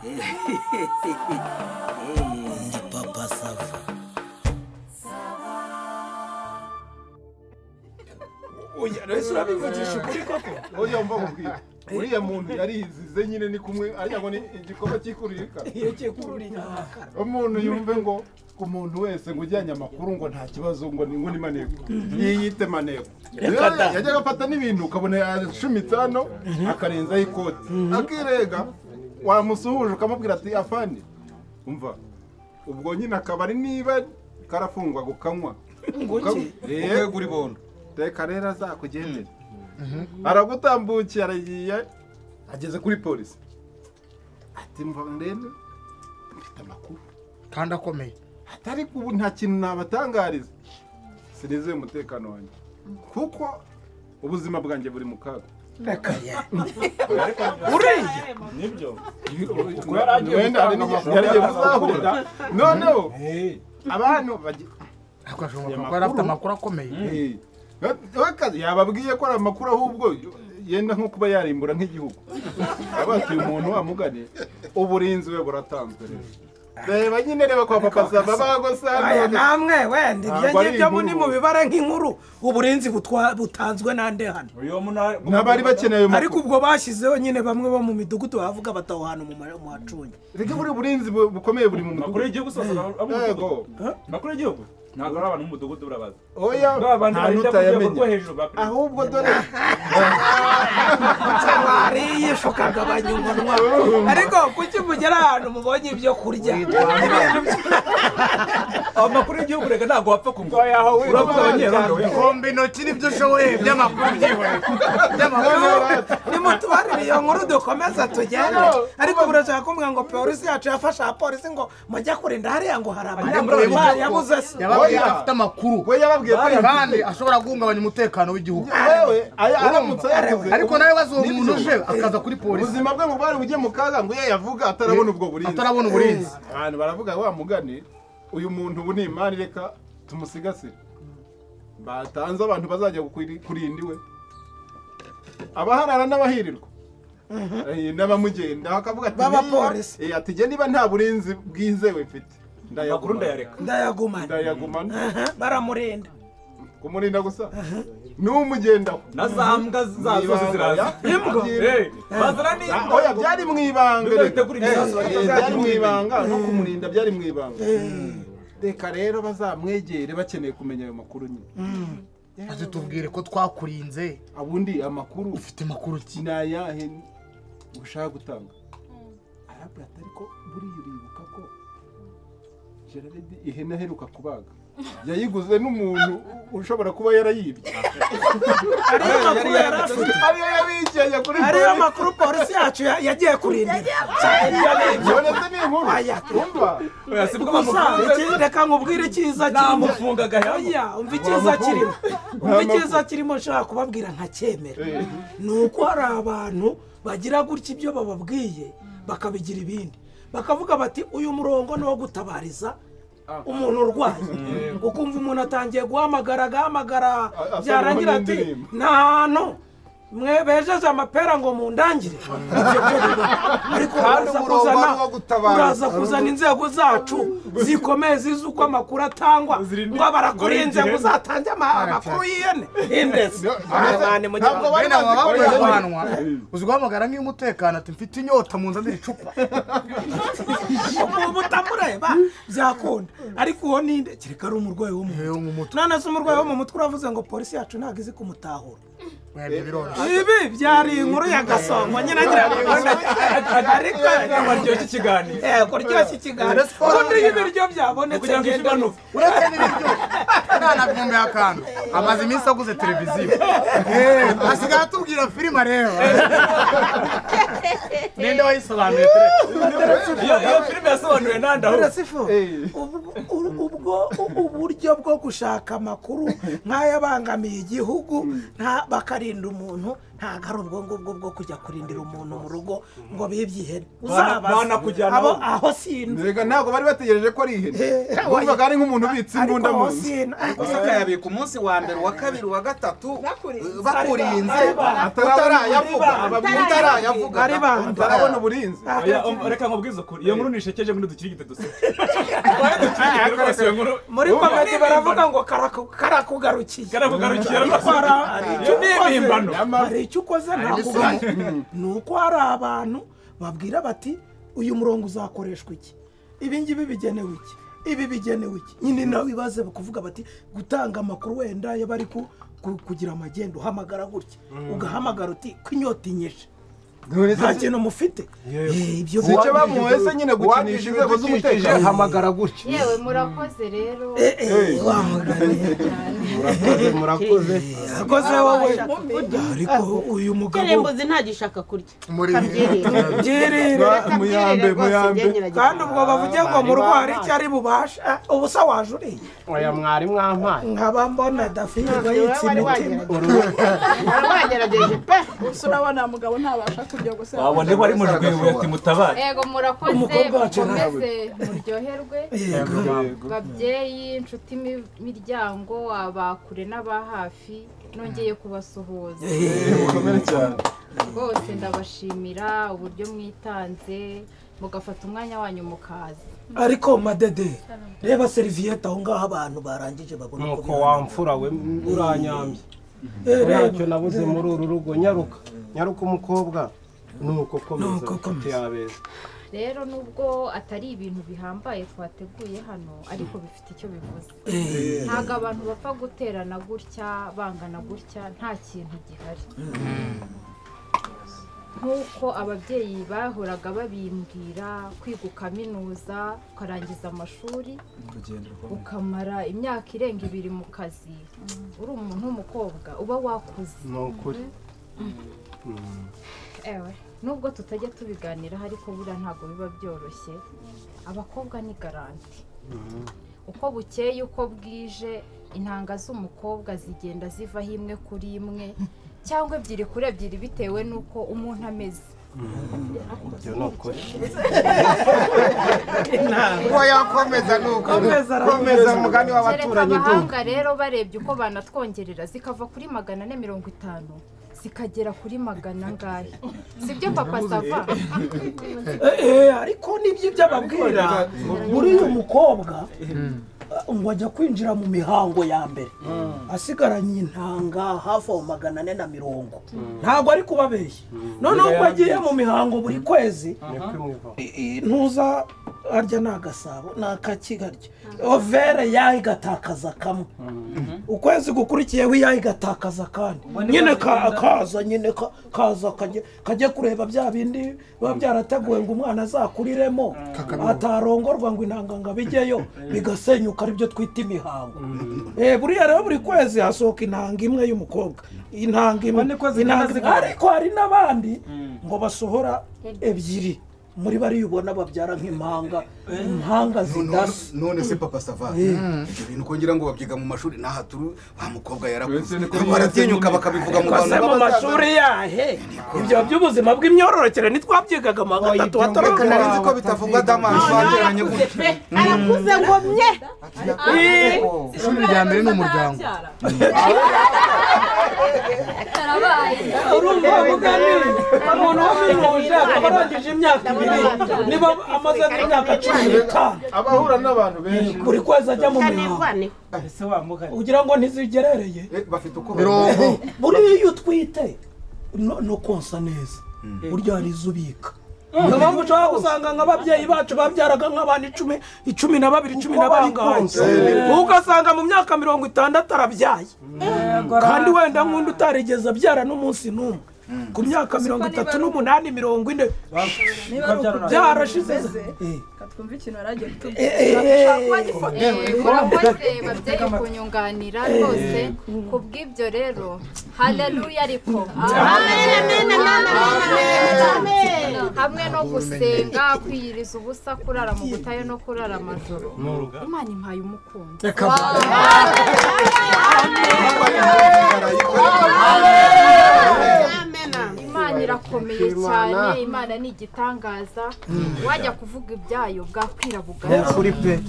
Ndi Papa Sava. Oya, rese urabivugisha ukuri koko? Oya, mva nkubwire. Uriya muntu yarizize nyine ni kumwe arya ngo ni igikoma cyikururika. Iyo cyikururika. Umuntu yumve ngo ku muntu wese ngo ujyanye amakuru ngo nta kibazo ngo ni ngo ni maneko. Yiyite maneko. Yajyaga afata n'ibintu ukabona yashumitse hano akarenzaho ikoti. Akirega wamusuhuje ukamubwira ati afande. Umva. Ubwo nyine akabari niba karafungwa gukanywa. Ukegura ibondo. Reka rero azakugendera. Aragutambukiye aragiye ageze kuri polisi. Ati mva ndende mfite amakuru kandi akomeye. Atari ubu nta kintu nabatangariza. Sinizeye umutekano wanjye kuko ubuzima bwanjye buri mu kaga. Uriya nibyo yaragiye kuzahura. Noneho abantu akashobora afite amakuru akomeye. Yababwiye ko ari amakuru ahubwo yenda nko kuba yarimbura nk'igihugu. Abatuye umuntu amugane uburinzi we buratanzwe rero. Reba nyine reba kwa Papa Sava bagosana. Namwe wenda ibyo ngibyo muri mu bibara nk'inkuru uburinzi butanzwe nande hano. Nabari bakeneye amakuru. Ariko ubwo bashyizeho nyine bamwe bo mu midugudu bavuga bataho hano mu macunyi. Reka buri burinzi bukomeye buri mu mudugudu. Makuru y'igihugu sasa abo. Makuru y'igihugu. Ntabwo ari abantu b'umudugudu urabaza. Oya, nta n'utayamenya. Ahubwo dore wariye ukagabanya umunwa. Ariko kuki mugera ahantu mubonye ibyo kurya? Amakuru y'igihugu reka ntabwo wapfa kumva. Uravuga abanyerondo. Komba intoki nibyo ushoboye by'amakuru byihorera. Nimutubarire iyo nkuru dukomeza tugende. Ariko burashaka kumbwira ngo polisi yacu yafashe abapolisi ngo mujya kurinda hariya ngo hari abantu yabuze se. Afite amakuru we yababwiye ko kandi ashobora guhungabanya umutekano w'igihugu. Wewe aramutse yavuze ariko nawe bazo umuntu uje akaza kuri polisi ubuzima bwe ngo bari bujye mu kaga ngo yavuga atarabona ubwo burinzi. Atarabona uburinzi. Abantu baravuga wa mugani uyu muntu ubu ni imani reka tumusigasire. Batanze abantu bazajya kurinda iwe. Abaharara n'abahirirwa. N'abamugenda bakavuga ati b'abapolisi. Ati je niba nta burinzi bwizewe mfite. Ndayagumana ndayagumana ndayagumana baramurinda kumurinda gusa n'umugendaho na za mbwa zose ziraza imbwa bazana n'imbwa. Oya byari mu ibanga byari mu ibanga no kumurinda byari mu ibanga. Reka rero bazamwegere bakeneye kumenya ayo makuru nyine. Aze tubwire ko twakurinze abundi amakuru ufite makuru ki nayahe ushaka gutanga. Arabwira ariko buriya uribuka ko Gerard ihene aheruka kubaga yayiguze n'umuntu ushobora kuba yarayibye. Ariyo makuru yarafite. Ariyo yabikiye kuri ariyo makuru polisi yacu yagiye kurinda. None se ni inkuru. Umva. Oya sibwo bamufunze. Reka nkubwire icyiza kirimo. Namufungaga oya umva icyiza kirimo. Umva icyiza kirimo nshaka kubabwira nkacyemera. Nuko hari abantu bagira gutya ibyo bababwiye bakabigira ibindi. Bakavuga bati uyu murongo ni wo gutabariza umuntu urwaye. Ukumva umuntu atangiye guhamagara agahamagara byarangira ati nta hantu mwe bejeje amapera ngo mundangire. Ariko uraza kuzana inzego zacu zikomeye zizi uko amakuru atangwa ngo barakurinze ngo uzatange amakuru y'ihene indese. Uzi guhamagara nk'umutekano ati mfite inyota mu nzanire icupa. Ubu utamureba byakunda. Ariko uwo ninde kereka ari umurwayi wo mu mutwe. None se umurwayi wo mu mutwe uravuze ngo polisi yacu ntabwo izi kumutahura. Ibi byari inkuru ya Gasongo nyine agira ariko baryoshye ikiganiro. Kuryoshye ikiganiro. Ubundi ibiryo byabonetse kugira ngo imanuke. Uretse n'ibiryo ntanavumbe akantu. Amaze iminsi aguze televiziyo. Asigaye atubwira filime areba. Ninde wayisobanuye? Iyo filime yasobanuye nande aho. Ubwo uburyo bwo gushaka amakuru nk'ayabangamiye igihugu nta bakarinda umuntu Ntabwo ari ubwo ngubwo bwo kujya kurindira umuntu mu rugo ngo bibye ihene. Uzabaza aho sino. Rega ntabwo bari bategereje ko ari ihene. Bumvaga ari nk'umuntu ubitse imbunda mu nzu. Ariko se akayabika umunsi wa mbere, uwa kabiri, uwa gatatu, bakurinze utarayavuga utarabona uburinzi. Reka nkubwize ukuri, iyo nkuru nishekeje ngo dukirigite duseke. Muri komedi baravuga ngo karakugarukiye. Karakugarukiye rwose. Hari icyo ukoze ntakugaye. Ni uko hari abantu babwira bati uyu murongo uzakoreshwa iki, ibi ngibi bigenewe iki, ibi bigenewe iki. Nyine nawe ibaze kuvuga bati gutanga amakuru wenda y'abari kugira amagendo, uhamagara gutya ugahamagara uti ko inyota inyishe nta kintu mufite. Ibyo icyo bamuhaye se nyine gukinisha inzego z'umutekano, hamagara gutya. Yewe murakoze rero. Murakoze murakoze. Akoze wowe. Ariko uyu mugabo Kerembuzi ntagishaka kurya. Byirire muyambe muyambe. Kandi ubwo bavuge ngo mu rugo hari icyo ari bubasha, ubusa waje uriye. Oya mwari mwampaye. Nkaba mbona dafirwa yitsa imitima. Wagerageje pe. Gusa urabona mugabo ntabasha kurya gusa. Wabone ko ari mu rwego ati mutabare. Yego murakoze, mukomeze muryoherwe. Babyeyi, inshuti, miryango, abakure n'aba hafi, nongeye kubasuhuza. Mukomere cyane. Rwose ndabashimira uburyo mwitanze mugafata umwanya wanyu mukaza. Ariko madede, reba serviette aho ngaho abantu barangije babona ko nuko wamfura we uranyambye. Ntacyo nabuze muri uru rugo, nyaruka nyaruka umukobwa nuko komeza yabeza. Rero nubwo atari ibintu bihambaye twateguye hano, ariko bifite icyo bivuze. Ntabwo abantu bapfa guterana gutya bangana gutya nta kintu gihari. Nk'uko ababyeyi bahoraga babimbwira, kwiga ukaminuza ukarangiza amashuri ukamara imyaka irenga 2 mu kazi, uri umuntu w'umukobwa uba wakuze. Ni ukuri. Ewe nubwo tutajya tubiganiraho ariko buriya ntabwo biba byoroshye. Abakobwa ni garanti. Uko bukeye uko bwije intanga z'umukobwa zigenda zivaho imwe kuri imwe cyangwa 2 kuri 2 bitewe n'uko umuntu ameze. Komeza nuko komeza mugani w'abaturanyi. Abahanga rero barebye uko banatwongerera zikava kuri 450 zikagera kuri 400 angahe, sibyo papa sava? Ariko nibyo byababwira muri uyu mukobwa ngo ajya kwinjira mu mihango ya mbere asigaranye intanga hafi aho 450. Ntabwo ari kubabeshya. Noneho uko agiye mu mihango buri kwezi, ntuza arya ni agasabo ni akakigarya overe yayigatakaza kamwe, ukwezi gukurikiyeho yayigatakaza kandi nyine kaza nyine kaza kajya kureba bya bindi biba byarateguwe ngo umwana azakuriremo atarongorwa ngo intanganga bijyeyo bigasenyuka, aribyo twita imihango. Buriya rero buri kwezi hasohoka intanga imwe y'umukobwa, intanga imwe, ariko hari n'abandi ngo basohora 2 muri bari ubona babyara nk'impanga, impanga zidasa. None se papa sava ibyo bintu kongera ngo babyiga mu mashuri naha turu wa mukobwa yarakuze baratinyuka bakabivuga mu bantu mu mashuri yahe. Ibyo by'ubuzima bw'imyororokere nitwabyigaga mu 3 batatu. Nari ko bitavugwa dama bateranye gutya arakuze ngo mye. Ishuri rya mbere ni umuryango. Urumva mugani umuntu waminuje akaba arangije imyaka 2 niba amaze imyaka 15 abahura n'abantu benshi buri kwezi ajya mu mihango, ugira ngo ntizigerereye bafite uko mirongo. Buriya iyo utwite no konsa neza burya hari izo ubika. Niyo mpamvu ushobora gusanga nk'ababyeyi bacu babyaraga nk'abantu 10, 12, 10 na bangahe, ugasanga mu myaka 60 arabyaye, kandi wenda nk'undi utarigeze abyara n'umunsi n'umwe ku myaka 38, 40 byarashize. Twumva ikintu yaragiye kutubwira. Murakoze babyeyi kunyunganira rwose. Kubw'ibyo rero haleluya, ariko hamwe no gusenga, kwiyiriza ubusa, kurara mu butayu no kurara amajoro, Imana impaye umukunzi. Imana irakomeye cyane, Imana ni igitangaza. Wajya kuvuga ibyayo bwakwira bugacya. Kuri pe.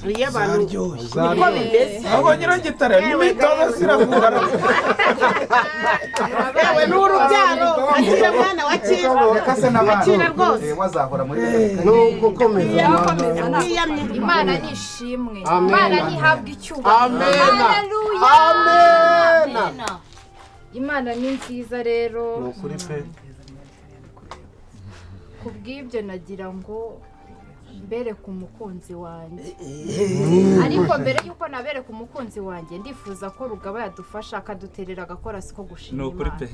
Iyo abantu niko bimeze. Ahubwo nyiragitare n'imitozo sirakugara. Yewe n'urubyaro akira mwana wakira. Akira rwose. Wazahora muri nuko komeza. Imana ni ishimwe. Imana ntihabwa icyubahiro. Amen. Amen. Imana ni nziza rero. Nukuri pe. Kubw'ibyo nagira ngo mbere ku mukunzi wanjye. Ariko mbere yuko nabere ku mukunzi wanjye ndifuza ko Rugaba yadufasha akaduterera agakora siko gushima Nukuri pe.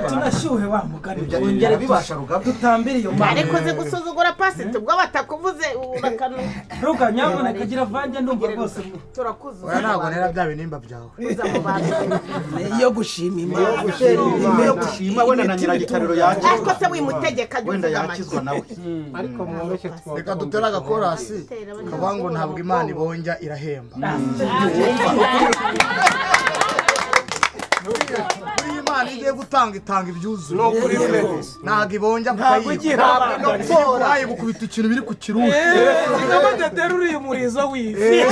Tunashyuhe wa mugani. Byongere bibasha Rugaba. Dutambire iyo mana. Ariko ze gusuzugura pastor ubwo batakuvuze urakanu. Ruga nyamuna kagira vanjye ndumva rwose. Turakuzuza. Oya ntabwo nera bya binimba byawe. Iyo gushima Imana. Iyo gushima wenda na nyiragitariro yakizwa. Ariko se wimutegeka wenda yakizwa nawe. Ariko mworoshye twakora. Reka dutere agakorasi kavuga ngo ntabwo Imana ibonja irahemba. Buriya Imana igiye gutanga itanga ibyuzuye. Ntabwo ibonja kukayiba. Ntabwo ikintu biri ku kirushi. Amadederi uriye umurizo w'ifi.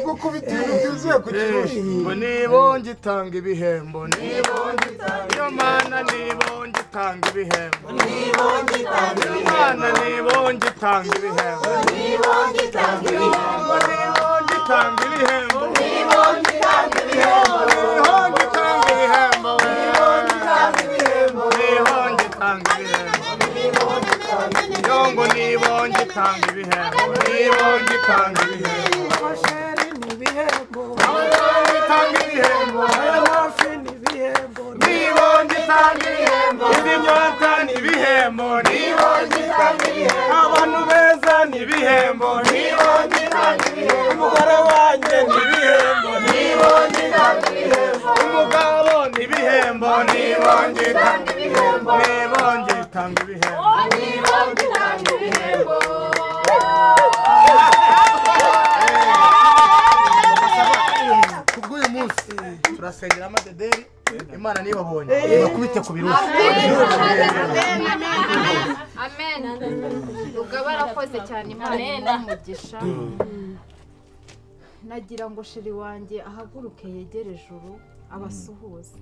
Gukubita ibintu byuzuye ku kirushi. Ngo nibonje itanga ibihembo, nibonje itanga iyo Mana, nibonje itanga ibihembo, nibonje itanga iyo Mana, nibonje itanga ibihembo, nibonje itanga ibihembo, nibonje itanga ibihembo, nibonje itanga ibihembo, nibonje itanga ibihembo, nibonje itanga ibihembo, nibonje itanga ibihembo, nibonje itanga ibihembo, nibonje itanga ibihembo, nibonje itanga ibihembo. Abantu beza ni ibihembo, umugore wanjye ni ibihembo, umugabo ni ibihembo, nibonje itanga ibihembo, nibonje itanga ibihembo, nibonje itanga ibihembo. Kubw'uyu munsi turasengera amadederi Imana nibabonye ibakubite ku birushi. Amen. Rugaba arakoze cyane, Imana imuhe. Nagira ngo sheri wanjye ahaguruke yegere ijuru abasuhuze.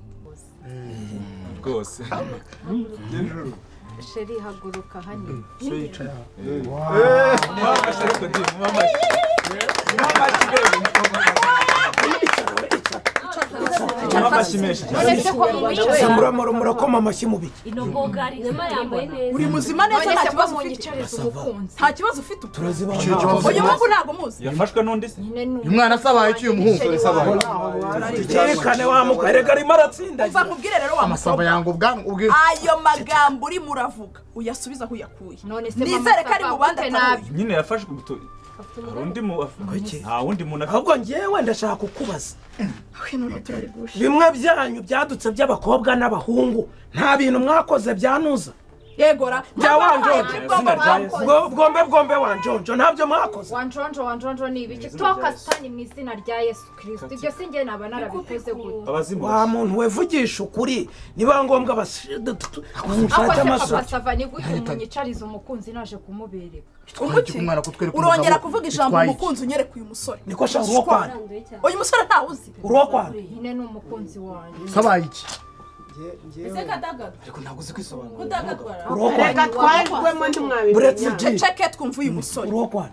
Rwose. Sheri haguruka hano. Murakoma amashyi mu biki? Uri muzima neza nta kibazo ufite. Nta kibazo ufite. Uyu muhungu ntabwo muzi. Yafashwe n'undi se? Uyu mwana asabaye iki uyu muhungu? Yerekane wa mugore rega arimo aratsinda. Umva nkubwire rero wa amasaba yangu ubwanwa ubwire. Ayo magambo urimo uravuga uyasubiza aho uyakuye. Nizere ko ari mu bandi atari uyu. Nyine yafashwe undi mu nta wundi muntu. Ahubwo njyewe ndashaka kukubaza. Bimwe byanyu byadutse by'abakobwa n'abahungu nta bintu mwakoze byanuza. Yegora bya wanjonjo bwombe bwombe wanjonjo ntabyo mwakoze. Wanjonjo wanjonjo ni ibiki? Toka satani mu izina rya Yesu Kristo. Ibyo sinjye naba narabikoze gute? Wa muntu we vugisha ukuri niba ngombwa bashake amaso. Papa ni gute umunyicariza umukunzi naje kumubereka? Urongera kuvuga ijambo umukunzi unyereka uyu musore. Niko shaka uwo kwana. Uyu musore ntawe uzi. Uruwo kwana. Nyine ni umukunzi wanjye. Sabaye iki? Ese kadagadwa. Ariko ntabwo uzi kwisobanura. Reka twajwemo ntimwabimenya. Ceceke twumve uyu musore. Uruwo kwana.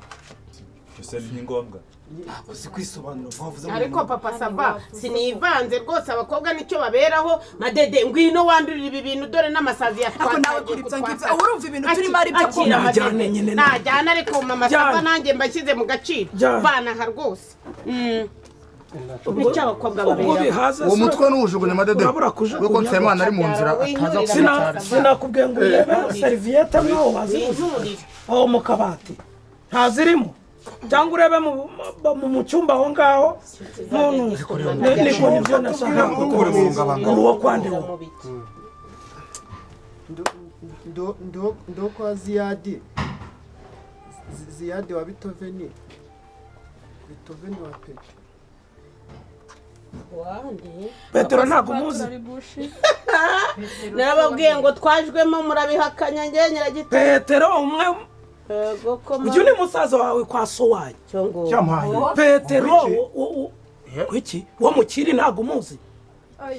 Byose ni ngombwa. Ntabwo uzi kwisobanura wavuze. Ariko papa Sava sinivanze rwose abakobwa nicyo baberaho. Madede ngwino wandurira ibi bintu dore n'amasazi yatwaye. Nawe kuri ibyo ngibyo urumva ibintu turimo ari byo ko najyane nyine. Najyana ariko mama Sava nanjye mbashyize mu gaciro. Bana ha rwose. Uwo mutwe n'uwujugunya madede kuko Nsabimana ari mu nzira ataza kuwicara. Sinakubwiye ngo urebe serviette mwaho wazibuze aho mu kabati ntazirimo cyangwa urebe mu cyumba aho ngaho niko nibyo nashaka uruwo kwande wo ndo kwa Ziyadi Ziyadi wa Bitoveni Bitoveni wa Pete. Petero ntabwo muzi. Narababwiye ngo twajwemo murabihakanya njye nyiragita. Petero umwe uyu ni musaza wawe kwa so wanyu. Petero kuki wo mukiri ntabwo muzi.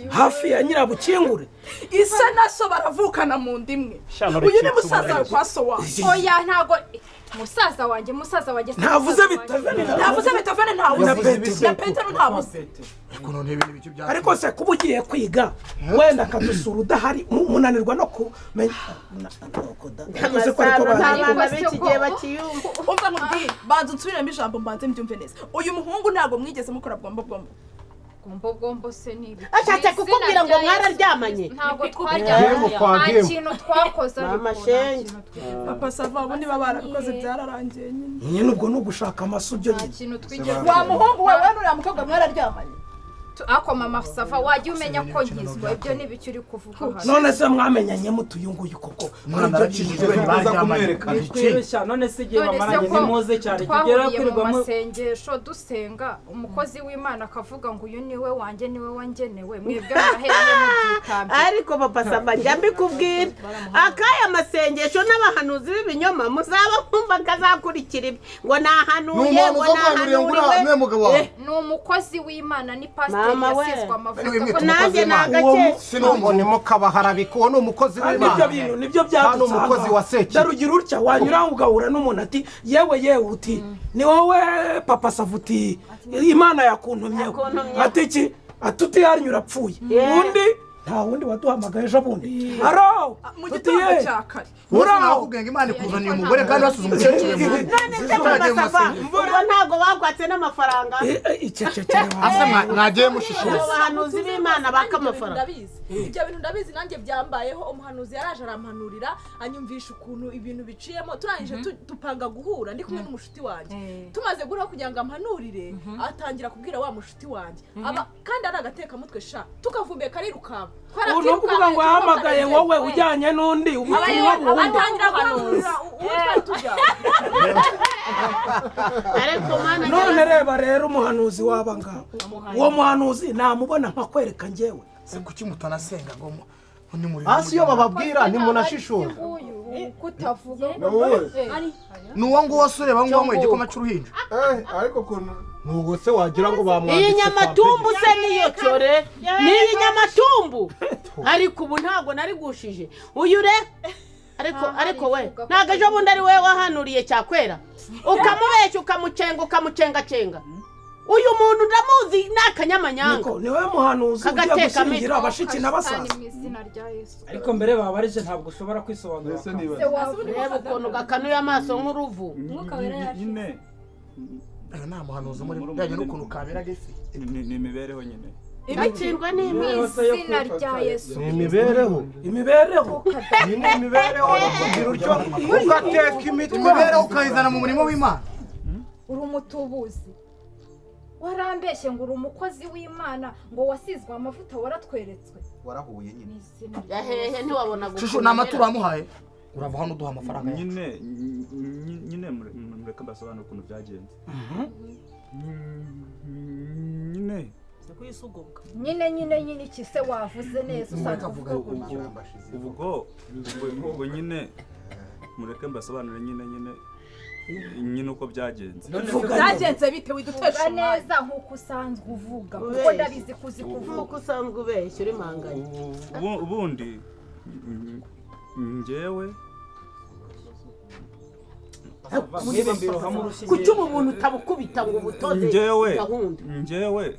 Hafi ya nyirabukingure. Isa na so baravukana mu ndimwe. Uyu ni musaza wawe kwa so wanyu. Oya ntabwo musaza wanjye ntavuze Beethoven ntavuze Beethoven ntabuze na Petero ntabuze. Ariko se kuba ugiye kwiga wenda akadusura udahari munanirwa no kumenya. Umva nkubwire banza unsubiremo ijambo mbanze mbyumve neza. Uyu muhungu ntabwo mwigeze mukora bwombo bwombo. Gombo gombo se ni ibi. Ashatse kukubwira ngo mwararyamanye. Ntabwo twaryamanye. Nta kintu twakoze ariko. Papa Sava abo niba barabikoze byararangiye nyine. Nyine ubwo ni ugushaka amasubyo nyine. Wa muhungu we nuriya mukobwa mwararyamanye. Ako mama Sava wajya umenya ko nkizwa ibyo ni biki uri kuvuga hano. None se mwamenyanye mutuyu nguyu koko. None se igihe bamaranye ni muze cyane kigera kwirirwa mu masengesho dusenga umukozi w'Imana akavuga ngo uyu niwe wanjye niwe wangenewe mwebwe murahereye mu Ariko papa Sava njya mbikubwira akaya masengesho n'abahanuzi b'ibinyoma muzaba kumva kazakurikira ibi ngo nahanuye ngo nahanuriwe. Ni umukozi w'Imana ni pastor. Mama we nanjye nagake sinubonemo kabaharabika uwo ni umukozi w'Imana. Nibyo bintu nibyo byadutse umukozi wa seki. Darugira utya wanyura ugahura n'umuntu ati yewe yewe uti ni wowe papa Savuti Imana yakuntumyeho ati iki atuti yarinyura apfuye undi nta wundi waduhamagaye ejo bundi aro mu gitondo cya kare uraho kugenga Imana ikuzaniye umugore kandi basuza umukecuru. None se papa Sava ubwo ntabwo bakwatse n'amafaranga. Asa mwagiye mushishoza. Abahanuzi b'Imana baka amafaranga. Ibyo bintu ndabizi nanjye byambayeho. Umuhanuzi yaraje arampanurira anyumvisha ukuntu ibintu biciyemo turangije dupanga guhura ndi kumwe n'umushuti wanjye. Tumaze guhura kugira ngo ampanurire atangira kubwira wa mushuti wanjye kandi ari agatekamutwe sha tukavumbuye karirukanka. Ubu ni ukuvuga ngo yahamagaye wowe ujyanye n'undi ubutumwa buwundi. None reba rero umuhanuzi waba ngaho. Uwo muhanuzi namubona nkakwereka njyewe. Se kuki mutanasenga ngo ni muri hasi iyo bababwira ni munashishura. Kutavuga nuwo nguwo sure bangwa mu igikoma cy'uruhinja. Ariko kuntu nuwo se wagira ngo bamwanditse. Iyi nyamatumbu se niyo cyore. Ni iyi nyamatumbu. Ariko ubu ntago narigushije. Uyu re ariko we ntago ejo bundi ari we wahanuriye cyakwera. Ukamubeshya ukamucenga ukamucenga. Uyu muntu ndamuzi nakanyamanyanga. Niko niwe muhanuzi ugiye gushingira abashiki n'abasaza. Ariko mbere babarije ntabwo ushobora kwisobanura. Reba ukuntu gakanuye amaso nk'uruvu. Nyine nta muhanuzi muri bijyanye n'ukuntu kabera gifi. Ni imibereho nyine. Ibitsindwa n'Imana. Izina rya Yesu. Ni imibereho. Imibereho. Ni imibereho kugira utyo ugateka imitwe. Imibereho ukayizana mu murimo w'Imana. Uri umutubuzi. Warambeshye ngo uri umukozi w'Imana ngo wasizwe amavuta waratweretswe. Warahuye nyine. Yahehe ntiwabona gukora. Shushu n'amaturo amuhaye. Urava hano duha amafaranga yacu. Nyine mureka mbasobanure ukuntu byagenze. Nyine nyine nyine nyine iki se wavuze neza usanzwe uvuga ubwo ubwo nyine mureke mbasobanure nyine nyine nyine uko byagenze. Byagenze bite widutesha neza nkuko usanzwe uvuga kuko ndabizi kuzi kuvuga nkuko usanzwe ubeshya uri manganye. Ubundi njyewe kuki ubu buntu utabukubita ngo ubutoze gahunda. Njyewe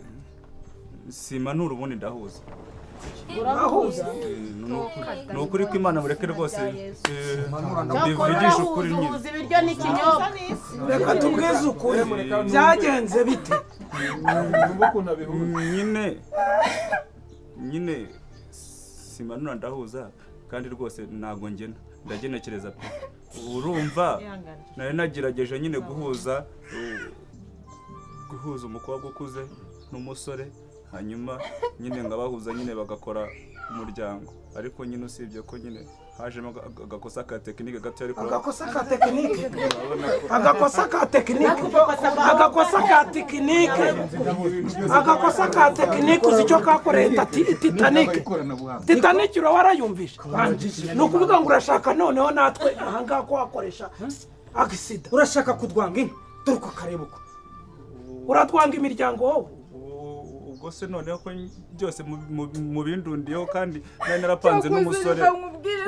simanura ubundi ndahuza. Urahuza? Ni ukuri ko Imana mureke rwose bivugisha ukuri nyine. Uhuza ibiryo n'ikinyobwa. Reka tubwize ukuri byagenze bite? Nyine nyine simanura ndahuza kandi rwose ntago ngena ndagenekereza pe. Urumva nari nagerageje nyine guhuza umukobwa ukuze n'umusore hanyuma nyine ngabahuza nyine bagakora umuryango ariko nyine usibye ko nyine hajemo agakosa ka tekinike gato ariko agakosa ka tekinike agakosa ka tekinike agakosa ka tekinike agakosa ka tekinike uzi icyo kakoreye Titanic Titanic urawarayumvisha ni ukuvuga ngo urashaka noneho natwe ahangaha ko wakoresha agisida urashaka kudwanga inka dore uko kareba uko uratwanga imiryango wowe ubwo se noneho ko byose mu bindundiyeho kandi nari narapanze n'umusore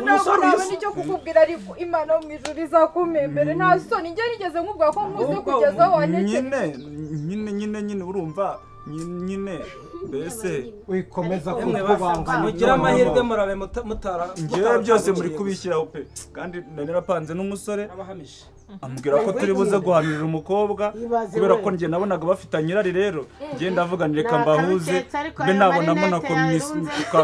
umusore nicyo kukubwira ariko Imana yo mu ijuru izakumembere nta soni njye nigeze nkubwira ko nkuze kugeza aho wantekeye nyine nyine nyine urumva nyine mbese wikomeza kutubanganya mugira amahirwe murabe mutara njyewe byose muri kubishyiraho pe kandi nari narapanze n'umusore ambwira ko turi buze guhanurira umukobwa kubera ko njye nabonaga bafitanye irari rero njye ndavuga reka mbahuze mbe nabonamo na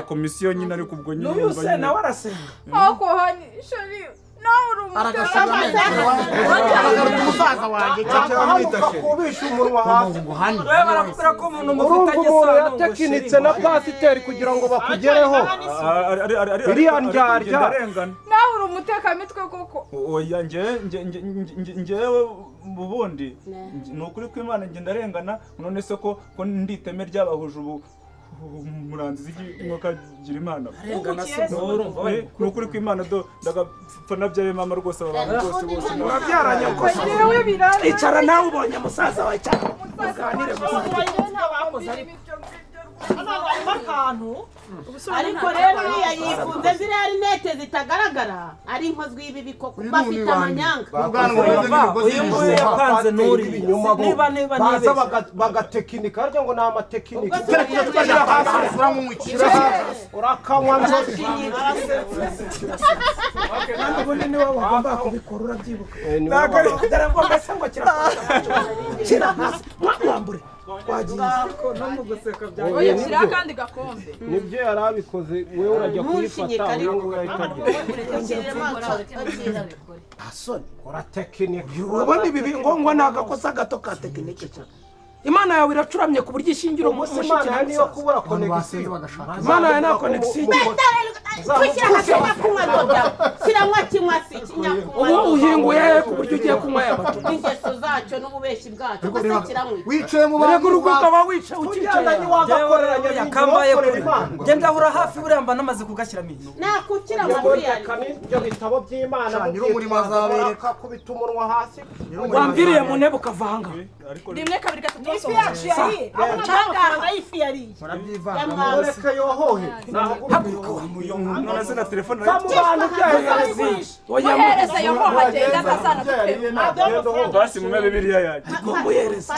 komisiyo nyine ariko ubwo nyine n'uyu se nawe arasenga ako hani shari nawe uri umusaza wanjye kubisha umunwa hasi barakubwira ko umuntu urumva umuntu yatekinitse na pasiteri kugira ngo bakugereho iriya ndyarya nawe uri umutekamitwe koko oya njyewe ubundi ni ukuri kw'Imana njye ndarengana none se ko nditeme ryabahuje ubu muranzi z'inkoka gira Imana ni ukuri kw'Imana do ndagapfa nabyaye mama rwose aba bantu rwose bose urabyaranye kose icara nawe ubonye musaza wawe cyane muganire ariko rero uriya yifunze ziriya rinete zitagaragara ari inkozwi y'ibibi koko bafite amanyanga uyu nguyu yapanze n'uriya niba niba baza bagatekinika harya ngo ni amatekinika urakanywa nzozi kandi ubundi niwe wagomba kubikora urabyibuka dore ngo mbese ngo kirakora hasi mwambure twagiye no mu guseka oya shyiraho akandi gakombe nibyo yari abikoze wowe urajya kuyifata uyu nguyu ahita agira uratekinika urabona ibi ngo ni agakosa gato ka tekinike cyane Imana yawe iracuramye ku buryo ishingira umunsi Imana yawe niyo kubura connection Imana yawe nta connection kiranywa kinywa si ubu uhinguye ku buryo ugiye kunywa aya macupa ingeso zacyo n'ububeshi bwacyo gusa kiranywa wicaye mu bantu urugo ukaba wicaye ukicaye wagakorera yakambaye kure njye ndahura hafi buriya mba namaze kugashyiramo iyi nakukira amabwiriza ibyo bitabo by'Imana nyir'umurimo azabereka kubita umunwa hasi wamviriye mu ntebe ukava aha ngaha rimwe kabiri gatatu ifi yacu yariye amafaranga y'ifi yariye mureke yohohe haguruka wa muyongo none se na telefone va mu bantu byahereza muhereza yohohe agenda atazana basi mume bibiliya yanjye muhereza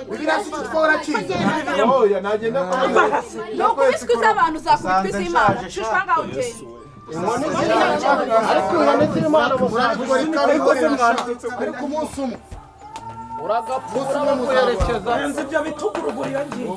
bibiliya si icyo warakize oya nagenda ni ukubiswi z'abantu zakubitwa iz'Imana shushwa ngaho ugenda ariko inkoni z'Imana ariko umunsi umwe uragapfura baguherekeza nzi ibyo bitugurugurira ngiye